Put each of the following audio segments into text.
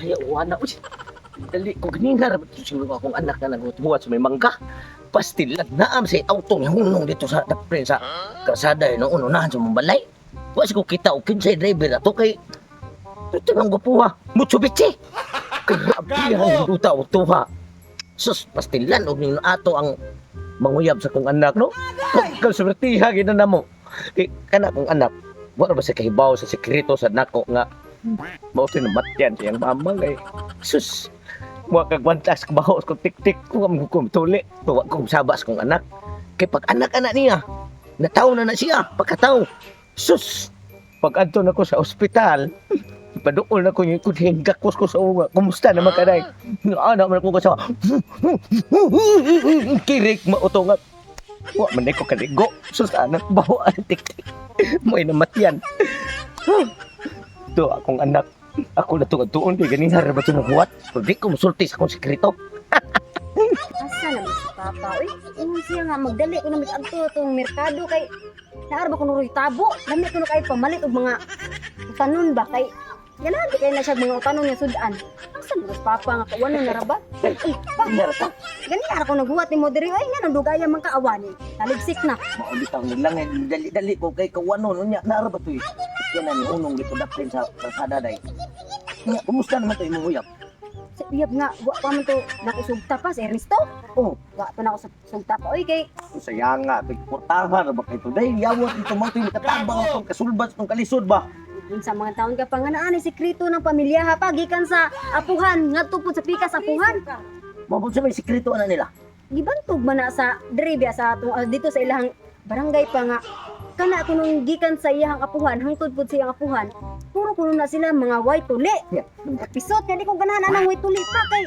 Ay, wala. Uy, dali ko ganina ra siguro akong anak na nagbuhat sa may mangga. Pastilan naam sa auto ni hunong dito sa daprin sa kalsada eh, noon unahan sa mong balay. Wa ko kita og kinsay driver ato kay ito nang gwapuha. Mitsubishi. Grabe ang duta o tuha. Sus, pastilan og ninyo ato ang manguyab sa kong anak, no? Pagkaswertiha gina namo. Kay kana kong anak, wala ba sa kahibaw sa sekreto sa nako nga mao to namatyan siyang mama kay sus wa kagwantas kabaho ko tik-tik ko am ko tuli wa ko sabas kong anak kay pag anak-anak niya nataw na na siya pagkataw. Sus, pag adto na ko sa ospital, paduol na ko yung hingakos ko sa unga, "Kumusta naman ka, day?" Anak man ko sa kirik mauto nga wa man ko kaligo. Sus, anak, baho ang tik-tik mo'y namatyan to akong anak. Ako na to tuon kay ganin ra ba ito huwat, pero di ko musulti sa akong sekreto. Asa naman si Papa? Uy, ingon siya nga magdali ko na mag-adto tong merkado kay naar ba kuno roy tabo. Lami kuno kay pamalit og mga utanon ba kay ganahan di kay na siya mga utanon nga sudan. Asa naman si Papa nga kawanon na ra ba? Uy, pa, Meron. gani ara ko naghuwat nimo diri oy nga nang dugaya man ka awani. Nalibsik na. Mao bitaw nilang eh, dali-dali ko kay kawanon unya naara ba to eh. Yan na ni unong dito dapin sa kalsada day. Nya, kumusta naman to imong uyab? Sa uyab nga wa pa man to nakusugta pa si Ernesto. Oh. Wa pa na sugta pa oy kay Saya nga, portahan ra ba kay today? Yawat ito mo ito yung katabang itong kasulbat itong kalisod ba? sa mga taon ka pa nga naa ni sekreto ng pamilya ha pa gikan sa apuhan ngadto pud sa pikas apuhan. Mabot sa may sikreto ana nila. Gibantog man na sa diri biya sa atong dito sa ilahang barangay pa nga kana kunong gikan sa iyahang apuhan hangtod pud sa iyang apuhan puro kuno na sila mga white tuli. Pisot kay di ko ganahan anang white tuli pa kay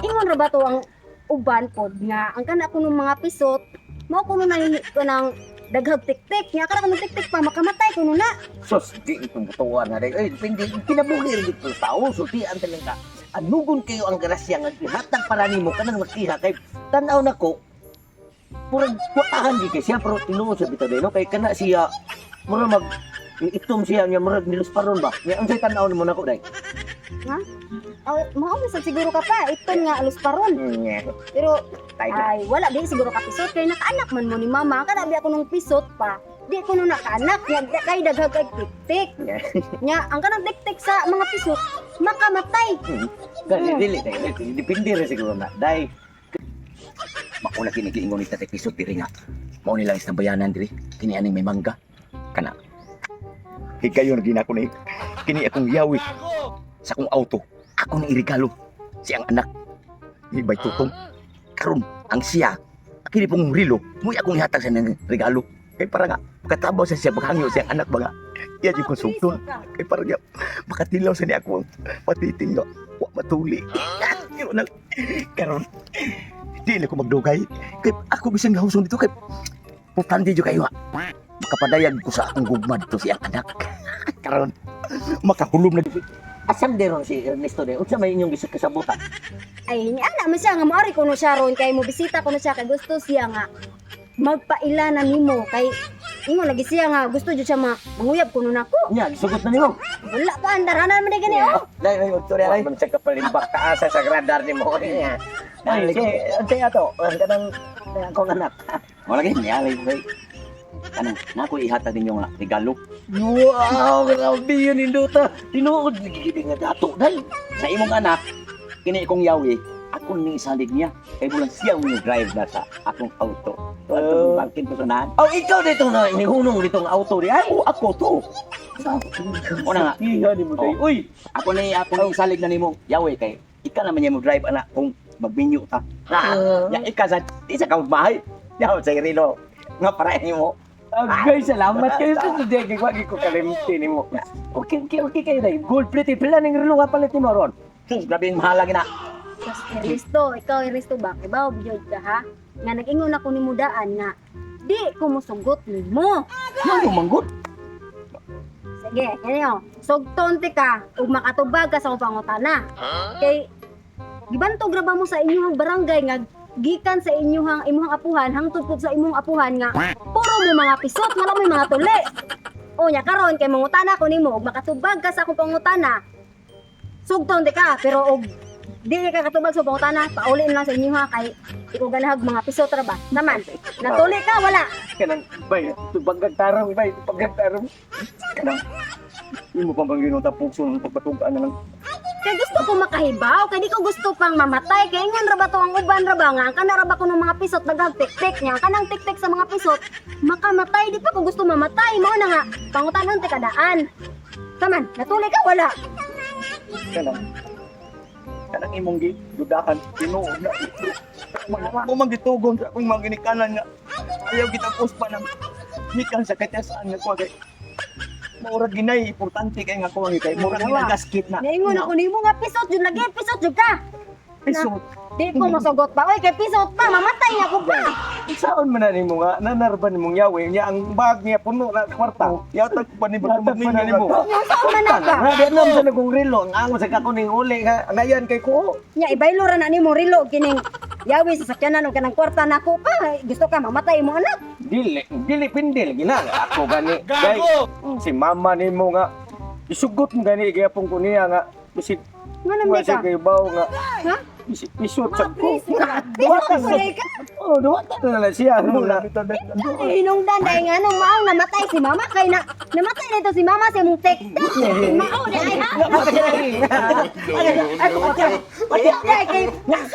ingon ra ba to ang uban pod nga ang kana kunong mga pisot mao kuno na yung kanang daghag tiktik nga kana kunong tiktik pa makamatay kuno na. Sus, di itong butuan na rin. Ay, depende, kinabuhi rin dito sa tao. Sultian talaga. Anugon kayo ang grasya nga ihatag para nimo kanang makiha kay tan-aw nako. Murag kuwahan di kay siya pero tinuod sa bitaw no kay kana siya murag mag itom siya niya murag nilusparon ba. Nya unsay tan-aw nimo nako day? Oh, mao man sad siguro ka pa iton nga alos paron Nya, pero tay. Ay, wala di siguro ka pisot kay nakaanak man mo ni mama. Kana biya ko nung pisot pa. Di ko nung nakaanak nya kay daghag kay tiktik. Nya ang kanang tiktik sa mga pisot makamatay. Dali dili day. Depende rin siguro na. Day. Mauna kini giingon ni Tatay Pisot diri nga. Mao nilang istambayanan diri kini aning may mangga. Kana. Higayon gina ko ni kini akong yawi sa akong auto. Ako ni irigalo siyang anak ni Bay Tutong. Karon ang siya kini pong rilo mo'y akong ihatag sa nang regalo. Kay para nga makatabaw sa siya paghangyo siyang anak ba nga. Iya jud ko sugton. Kay para nga makatilaw sa niya ako ang patiting nga wa matuli. Pero na karon di na ko magdugay. Kay ako bisan gahusong dito kay putandi jud kayo ha. Makapadayag ko sa akong gugma dito siyang anak. Karon makahulom na. Asam deron si Ernesto day. Unsa may inyong kasabutan? Ay, nya ana man siya nga moari kuno siya ron kay mo bisita kuno siya kay gusto siya nga magpaila na nimo kay ingon lagi siya nga gusto jud siya manguyab kuno nako. Nya, gisugot na nimo. Wala pa andaranan man di gani oh. Dai may magturi Wa man siya kapalimbak taasa sa radar nimo. Nya. Ay, si unsay ato? Ang kanang akong anak. Wala gid niya lay kay kanang nako ihatag ninyo nga regalo. Wow, grabe yun induta. Tinuod gid nga dato day. Sa imong anak kini akong yawi ako ni isalig niya kay bulan siya mo drive na sa akong auto. So, atong parking ko sunahan. Oh, ikaw dito na inihunong dito ang auto di ay. Oh, ako to. Una nga. Iha nimo day. Oh. Uy, Ako ni isalig na nimo yawi kay ika naman niya mo drive ana kung magminyo ta. Ah. Ya ika sa di sa kaugmahay. Yaw sa rilo nga para nimo. Agay, salamat kayo sa di kay wagi ko kalimti nimo. Okay kayo day. Gold plate pila ning relo nga palit nimo ron. Sus, grabe ang mahala gina. Tapos Ernesto, ikaw Ernesto ba? Kibaw gyud ka ha? Nga nag-ingon ako ni mudaan nga di ko mosugot nimo. Ano manggod? Sige, ganyan. Sugton ti ka ug makatubag ka sa akong pangutana. Kay gibantog ra ba mo sa inyong barangay nga gikan sa inyong imong apuhan hangtod pud sa imong apuhan nga puro mo mga pisot wala mo mga tuli. O nya karon kay mangutana ko nimo ug makatubag ka sa akong pangutana. Sugton di ka, pero og di ka katubag sa pangutana, pauli na lang sa inyo ha kay di ko ganahag mga pisot ra ba. Naman, natuli ka wala. Kanang bay, tubagag tarong bay, tubagag tarong. Kanang imo pang bang ginoo pugso ng pagpatugaan na lang. Kay gusto ko makahibaw, kay di ko gusto pang mamatay. Kay ingon ra ba to ang uban ra ba nga ang kana ra ba ko ng mga pisot daghang tiktik niya. Ang kanang tiktik sa mga pisot, makamatay di pa ko gusto mamatay. Mao na nga pangutanon ti kadaan. Taman, natuli ka wala. Kanang kanang imong gi dudahan tinuod na. Mo man gitugon sa akong mga ginikanan nga ayaw kita kuspa ng gikan sa katasan nga kuha kay maurag ginay importante kay nga kuha kay murag ginagaskit na. Niingon ako nimo nga pisot jud lagi, pisot jud ka. Pisot. Di ko mosugot pa. Oy, kay pisot pa, mamatay nga ko pa. Saan man na nimo nga nanarban nimong yawi niya ang bag niya puno na kwarta. Yatag pa ni Yatag pa na nimo. Nya saan man na ba? Na di nam sa nagong relo, ang amo sa kako ning uli nga ngayon kay ko. Nya ibaylo ra na nimo rilo kining yawi sa sakyanan og kanang kwarta nako pa. Gusto ka mamatay mo anak. Dili, dili pindil gina ako gani. Gago. Si mama nimo nga isugot mo gani gyapon ko niya nga bisig Nga wa di siya ka? kay baw nga Ha? bisig pisot sa ko. Pisot ko ka. Oh, duwatan na lang siya ano na. Ay, hinungdan dahil nga nung maong namatay si mama kay na namatay nito si mama sa imong tek-tek. Mao di ay ha. Ay, kay mas